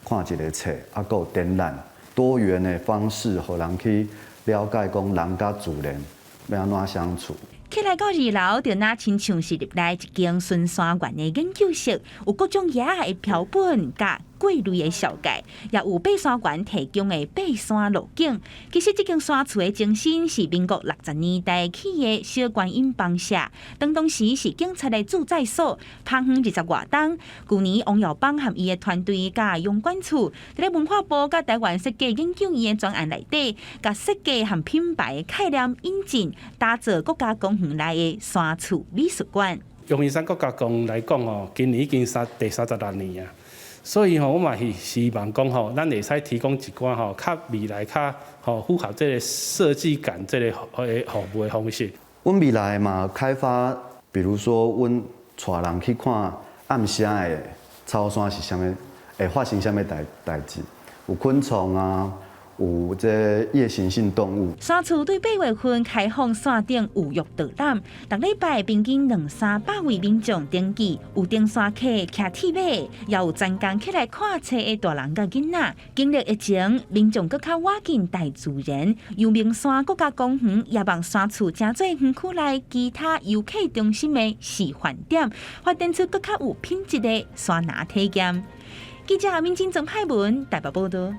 看一个冊，啊，閣有展覽，多元的方式，予人去了解講人佮自然欲按怎相處。起來到二樓，就若親像是入來一間巡山員的研究室，有各種野的標本佮過濾的小蓋，也有爬山員提供的爬山路徑。其實這間山厝的前身是民國60年代起的小觀音房舍，當時是警察的駐在所，芳園20外冬。舊年王耀邦和伊的團隊佮陽管處，佇咧文化部佮台灣設計研究院的專案內底，共設計和品牌概念引進，打造國家公園內的山厝美術館。陽明山國家公園來講吼，今年已經第36年啊，所以吼，我嘛是希望講吼，咱會使提供一寡吼較未來較吼符合這個設計感這個服務的方式。阮未來嘛開發，比如說阮帶人去看暗時的草山是啥物，會發生啥物代誌，有昆蟲啊。有這夜行性動物。山厝對8月份開放山頂預約導覽，逐禮拜平均兩三百位民眾登記，有登山客騎鐵馬，也有專工起來看冊的大人佮囡仔。經歷疫情，民眾閣較倚近大自然。陽明山國家公園也望山厝成做園區內其他遊客中心的示範點，發展出閣較有品質的山林體驗。記者敏晶曾派文台北報道。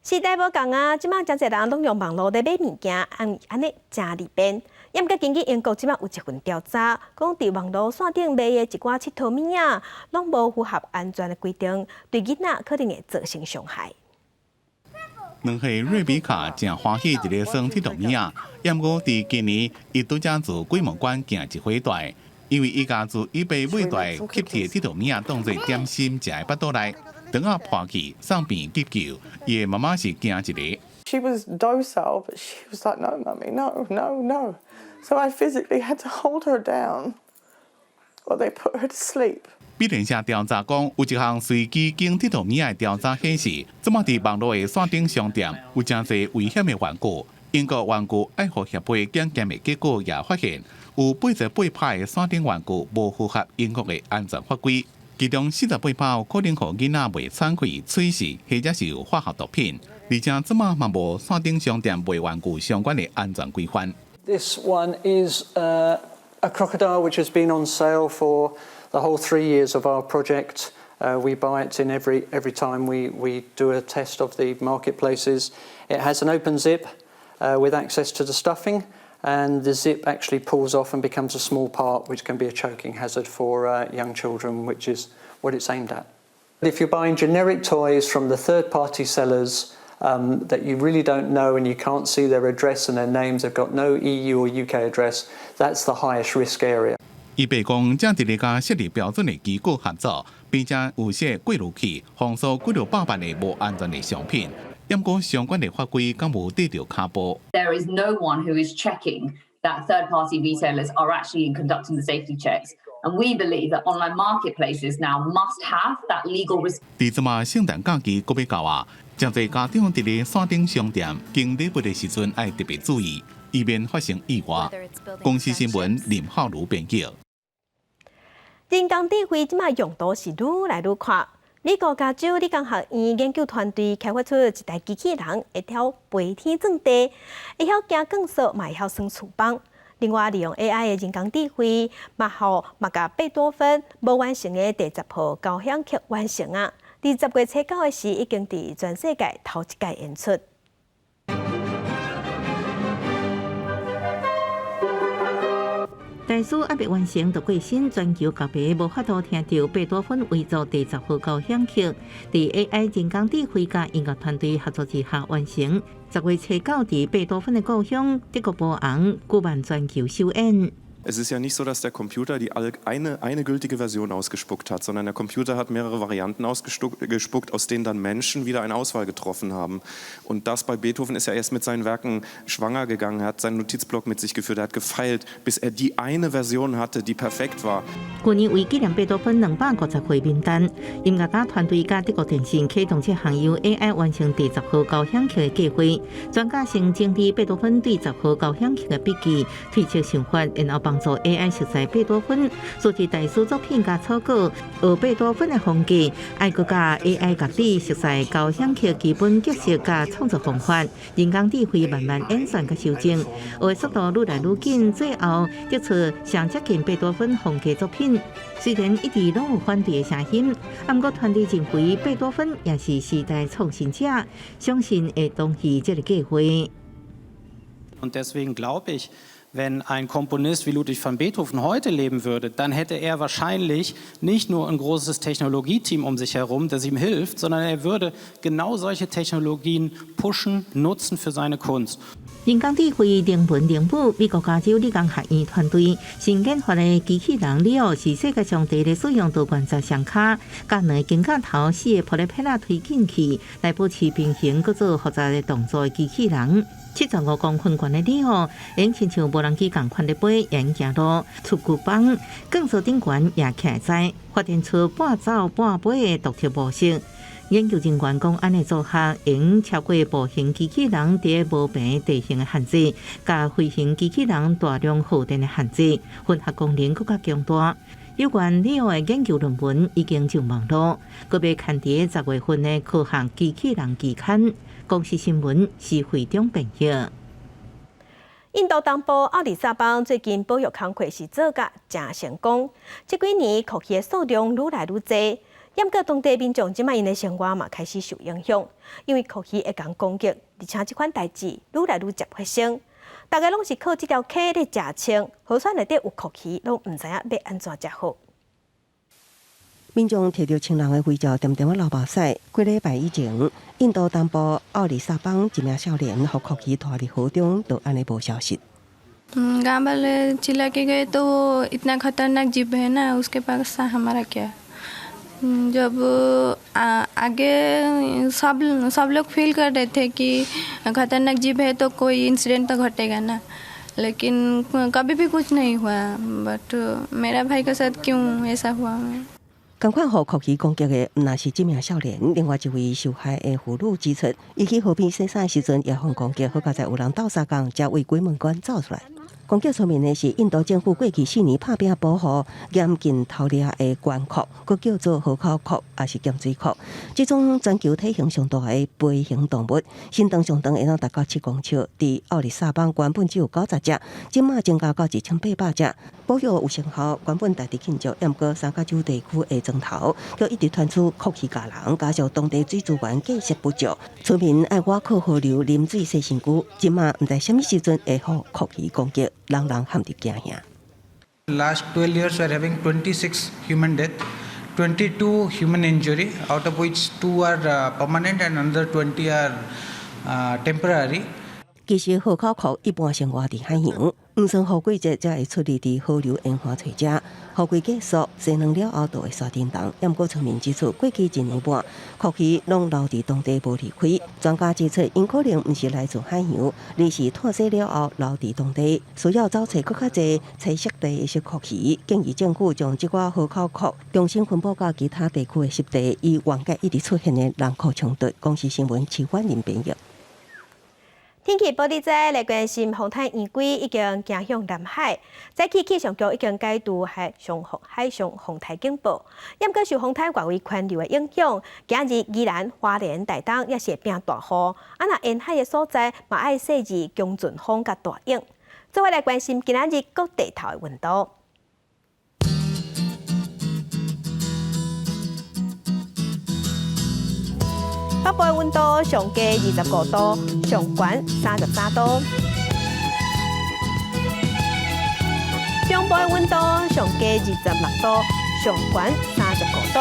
時代無仝啊，這馬誠濟人攏用網路咧買物件，按按呢誠利便。毋過根據英國這馬有一份調查，講佇網路線頂賣的一寡𨑨迌物仔，攏無符合安全的規定，對囡仔可能會造成傷害。 2歲瑞比卡誠歡喜佇咧耍𨑨迌物仔，毋過佇今年，伊拄才自鬼門關行一回大，因為伊共自伊爸買蹛吸鐵𨑨迌物仔當做點心食佇腹肚內，腸仔破去送病急救，伊的媽媽是驚一个。 She was docile, but she was like, "No, mummy, no, no, no." So I physically had to hold her down, or they put her to sleep. 美聯社調查講，有一項隨機揀𨑨迌物仔的調查顯示，這馬佇網路的線頂商店有誠濟危險的玩具。英國玩具愛護協會檢驗的結果也發現，有88%的線頂玩具無符合英國的安全法規，其中48%有可能予囡仔袂喘氣、喙蝕，或者是有化學毒品。而且這馬嘛無線頂商店賣玩具相關的安全規範。 This one is a crocodile which has been on sale for the whole 3 years of our project. We buy it in every time we do a test of the marketplaces. It has an open zip with access to the stuffing, and the zip actually pulls off and becomes a small part, which can be a choking hazard for young children, which is what it's aimed at. If you're buying generic toys from the third party sellers that you really don't know and you can't see their address and their names, they've got no EU or UK address, that's the highest risk area. 伊白宮正佇咧佮設立標準的機構合作，並且有設過濾器，防堵幾若百萬的無安全的商品。毋過相關的法規敢無綴著跤步？ There is no one who is checking that third-party retailers are actually conducting the safety checks. And we believe that online marketplaces now must have that legal 佇這馬聖誕假期閣欲到啊，誠濟家長佇咧線頂商店揀禮物的時陣愛特別注意，以免發生意外。公視新聞林浩如編輯。人工智慧這馬用途是愈來愈闊。美國加州理工學院研究團隊開發出一台機器人，會曉飛天鑽地，會曉行鋼索，嘛會曉耍翅膀。另外，利用 AI 的人工智慧，嘛予嘛共貝多芬無完成的第10號交響曲完成啊！佇10月初9的時，已經佇全世界頭一擺演出。大師猶未完成就過身，全球樂迷無法度聽著貝多芬遺作第十號交響曲，佇 AI 人工智慧佮音樂團隊合作之下完成。10月初9佇貝多芬的故鄉德國波昂舉辦全球首演。 Es ist ja nicht so, dass der Computer die eine gültige Version ausgespuckt hat, sondern der Computer hat mehrere Varianten ausgespuckt, aus denen dann Menschen wieder eine Auswahl getroffen haben. Und das bei Beethoven ist ja erst mit seinen Werken schwanger gegangen, er hat seinen Notizblock mit sich geführt, er hat gefeilt, bis er die eine Version hatte, die perfekt war. 去年為紀念貝多芬250歲冥誕，音樂家團隊佮德國電信啟動這項由 AI 完成第十號交響曲的計劃。專家先整理貝多芬對十號交響曲的筆記，推測想法，然後幫助 AI 熟悉貝多芬，設計大師作品佮草稿，學貝多芬的風格，愛閣佮 AI 家己熟悉交響曲基本格式佮創作方法，人工智慧慢慢演算佮修正，學的速度愈來愈緊，最後得出上接近貝多芬風格作品。雖然一直攏有反對的聲音，毋過團隊認為貝多芬也是時代創新者，相信會同意這个計劃。 Und deswegen glaube ich, Wenn ein Komponist wie Ludwig van Beethoven heute leben würde, dann hätte er wahrscheinlich nicht nur ein großes Technologieteam um sich herum, das ihm hilft, sondern er würde genau solche Technologien pushen, nutzen für seine Kunst. 人工智慧灵魂灵舞，美國加州理工學院團隊新研發的機器人里奧是世界上第一个使用多關節雙跤，佮兩个肩胛頭四个玻璃片仔推進器來保持平衡，閣做複雜的動作的機器人。75公分懸的里奧，會親像無人機仝款咧飛，沿行路、出骨枋、鋼索頂懸也徛在，發展出半走半飛的獨特模式。研究人員講，按呢組合會超過步行機器人佇無平地形的限制，佮飛行機器人大量耗電的限制，混合功能閣較強大。有關里奧的研究論文已經上網路，閣欲刊佇10月份的科學機器人期刊。公視新聞是會長編譯。印度東部奧里薩邦最近保育工課是做甲誠成功，這幾年蛞蝓的數量愈來愈濟。毋過當地民眾這擺𪜶的生活嘛開始受影響，因為蛞蝓會共攻擊，而且這款代誌愈來愈捷發生。大家攏是靠這條溪咧食穿，河川內底有蛞蝓，攏毋知影欲按怎才好。民眾提著親人的遺照，恬恬仔流目屎。幾禮拜以前，印度東部奧里薩邦一名少年予蛞蝓拖佇河中，就按呢無消息。 गाँव वाले चिल्ला के गए तो वो इतना खतरनाक जीव है ना, उसके पास हमारा क्या। जब आगे सब सब लोग फील कर रहे थे कि खतरनाक जीव है तो कोई इंसिडेंट तो घटेगा ना, लेकिन कभी भी कुछ नहीं हुआ। बट मेरा भाई के साथ क्यों ऐसा हुआ？仝款予蛞蝓攻擊的，毋但是這名少年，另外一位受害的婦女指出，伊去河邊洗衫的時陣也予攻擊，好佳哉有人鬥相共，才為鬼門關走出來。攻擊村民的是印度政府過去4年拍拚保護嚴禁偷獵的懸蛞，閣叫做河口蛞，抑是鹹水蛞。這種全球體型上大的爬行動物，身長上長會當達到7公尺。佇奧里薩邦原本只有90隻，這馬增加到1800隻。保育有成效，原本值得慶祝，毋過三角洲地區的磚頭，卻一直傳出蛞蝓咬人，加上當地水資源繼續不足，村民愛倚靠河流啉水洗身軀。這馬毋知啥物時陣會予蛞蝓攻擊，人人陷佇驚嚇。 Last 12 years we are having 26 human death, 22 human injury, out of which 2 are permanent and another 20 are temporary. 其實河口蛞一般生活佇海洋，毋算雨季節才會出入佇河流沿岸揣食。雨季結束，洗卵了後就會煞振動。毋過村民指出，過去一年半，蛞蝓攏留佇當地無離開。專家指出，𪜶可能毋是來自海洋，而是脫水了後留佇當地，需要走揣閣較濟棲息地的蛞蝓。建議政府將這寡河口蛞重新分布到其他地區的濕地，以緩解一直出現的人蛞衝突。公視新聞徐婉玲編譯。天氣報你知，來關心風颱圓規已經行向南海，早起氣象局已經解除海上風颱警報。毋過受風颱外圍環流的影響，今日宜蘭、花蓮、台東也是會變大雨。啊，若沿海的所在嘛愛細緻強陣風佮大湧。做伙來關心今仔日各地頭的溫度。北部的溫度上低25度，上懸33度。中部的溫度上低26度，上懸35度。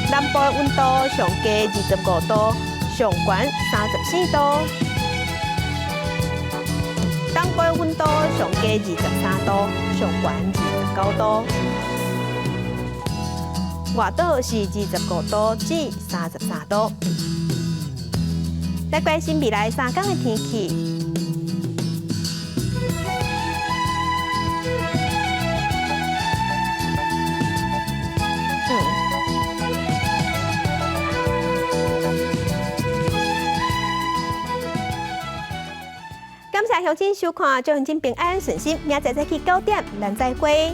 南部的溫度上低25度，上懸34度。東部的溫度上低23度，上懸29度。外島是25度至33度。來關心未來3天的天氣。感謝鄉親收看，祝鄉親平安順心。明仔載早起9點，咱再會。